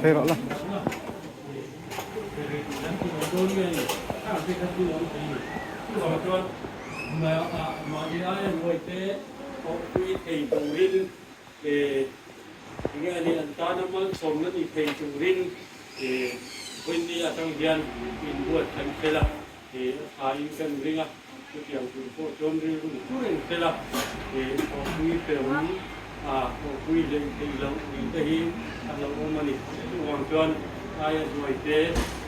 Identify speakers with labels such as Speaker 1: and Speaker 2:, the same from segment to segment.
Speaker 1: Phei rawh la.
Speaker 2: Chutiang tur pawh chuan rilru chu reng se la, he thawhpui hrehawm a thawhpui hleih theih loh tih te hi a lo awm a ni. Chuvang chuan aia duai te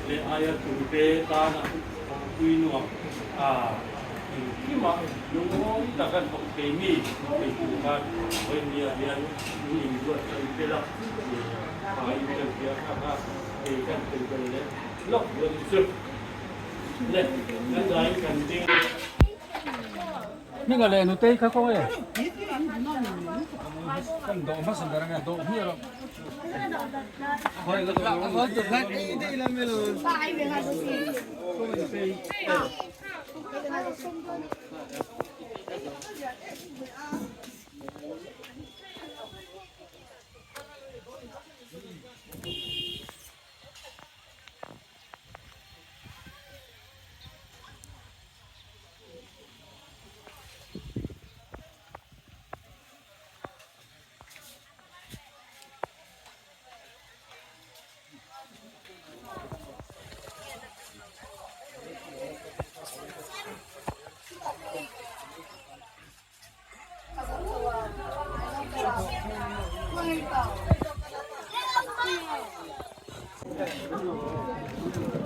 Speaker 2: leh aia chung te tana thawhpui nuam a engkimah lungawi taka thawk thei mi thei tur khan vawinia hian in inbuat saih se la, tha in kan hria kha kha ei kan thei tel leh lawk dawn chu.
Speaker 3: Hminga leh nutei kha kawng e. Kan dawh hmasa ber ange dawh hmiah rawh.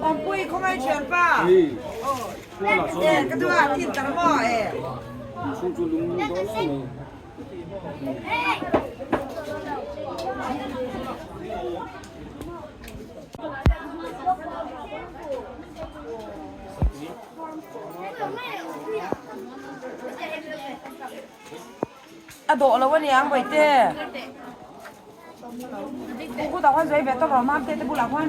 Speaker 4: Awmpui khawngaih thianpa e ka duh a thin tak maw e. A dawh lo aniang Bawihte. Ku tah khuan sawi ve tawp rawh Mamte te bulah khuan.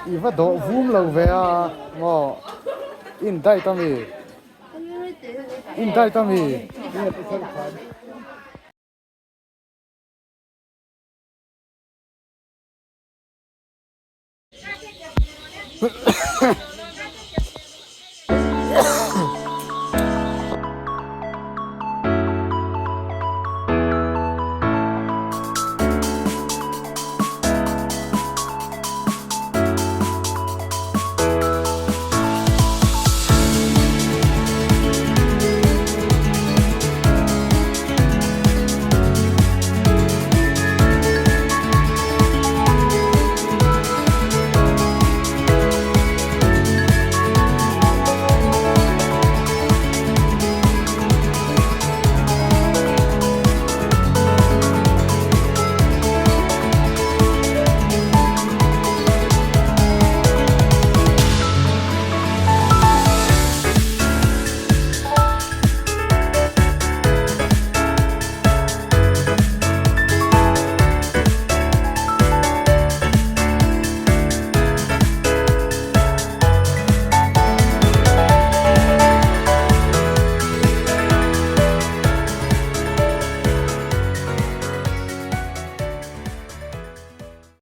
Speaker 1: I va dawh vum lo ve a maw in diet ami in diet ami.